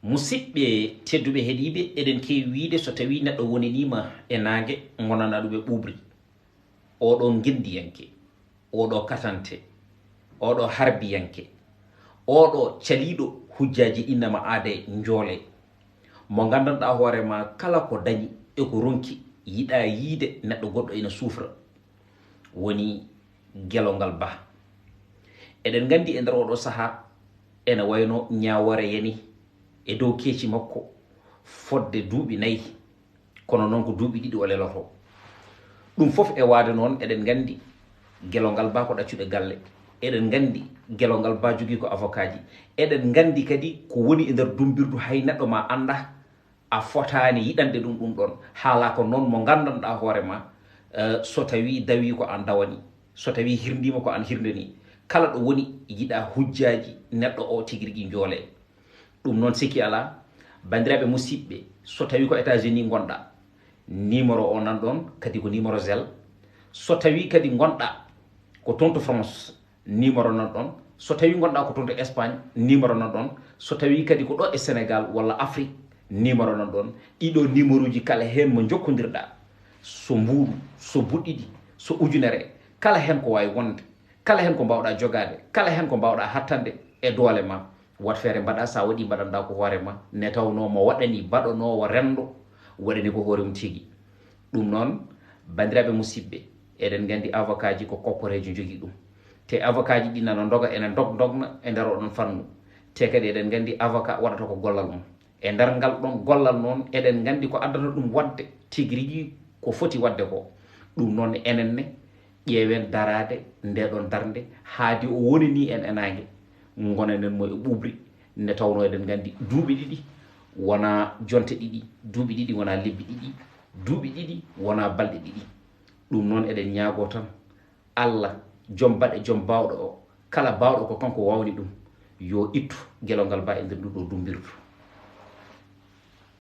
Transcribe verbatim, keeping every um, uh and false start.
Musidɓe tedduɓe heɗiiɓe, eɗen keewi wiide so tawii neɗɗo woniniima e naange, ngonana ɗum e ɓuuɓri. Oɗo ngenndiyanke, oɗo katante, oɗo harbiyanke, oɗo caliiɗo hujjaaji innama aade njoole. Mo nganndanɗaa hoore ma kala ko dañi e ko ronki, yiɗaa yiide neɗɗo goɗɗo ina suufra. Woni Gelongal Bah. Eɗen nganndi e nder oɗo sahaa ene wayno ñaawoore yani e dow keeci makko fodde duuɓi nayi, kono noon ko duuɓi ɗiɗi o leloto. Ɗum fof e waade noon, eɗen nganndi Gelongal Bah ko ɗaccuɗo galle, eɗen nganndi Gelongal Bah jogii ko avocat ji, eɗen nganndi kadi ko woni e nder dummbirdu hay neɗɗo ma annda, a fotaani yiɗande ɗum ɗum ɗoon. Haala ko noon mo nganndanɗaa hoore ma, eh, so tawii dawii ko aan dawani, so tawii hirndiima ko aan hirndani. Kala ɗo woni yiɗaa hujjaaji neɗɗo o tigi rigi njoole. Ɗum noon sikki alaa, banndiraaɓe musidɓe, so tawii ko États-Unis ngonɗaa, numéro o nan ɗoon, kadi ko numéro zel. So tawii kadi ngonɗaa ko toon to France, numéro nan ɗoon. So tawii ngonɗaa ko toon to Espagne, numéro nan ɗoon. So tawii kadi ko ɗo e Sénégal walla Afrique, numéro nan ɗoon. Ɗiɗo numéro ji kala heen mo njokkondirɗaa, so mbuuɗu, so buɗɗiɗi, so ujunere, kala heen ko waawi wonde, kala heen ko mbaawɗaa jogaade, kala heen ko mbaawɗaa hattande e doole ma, wat feere mbaɗaa, so a waɗii mbaɗanɗaa ko hoore ma, nde tawnoo mo waɗani baɗanoowo renndo, waɗani ko hoore mum tigi. Ɗum noon, banndiraaɓe musidɓe, eɗen nganndi avocat ji ko kopporeejo jogii ɗum. Te avocat ji ɗi nana ndoga, ene ndog-, ndogna e nder oɗon fannu. Te kadi eɗen nganndi avocat waɗata ko gollal mum. E nder ngal ɗon gollal noon, eɗen nganndi ko addata ɗum waɗde tigi rigi ko foti waɗde ko. Ɗum noon enen ne, ƴeewen daraade nde ɗon darnde, haadi o wonanii en e naange, ngonanen mo e ɓuuɓri, nde tawnoo eɗen nganndi duuɓi ɗiɗi wonaa jonte ɗiɗi, duuɓi ɗiɗi wonaa lebbi ɗiɗi, duuɓi ɗiɗi wonaa balɗe ɗiɗi. Ɗum noon eɗen ñaagoo tan Allah, jom baɗe, jom baawɗo o, kala baawɗo ko kanko waawni ɗum, yo ittu Gelongal Bah e nder ndu ɗo dummbirdu.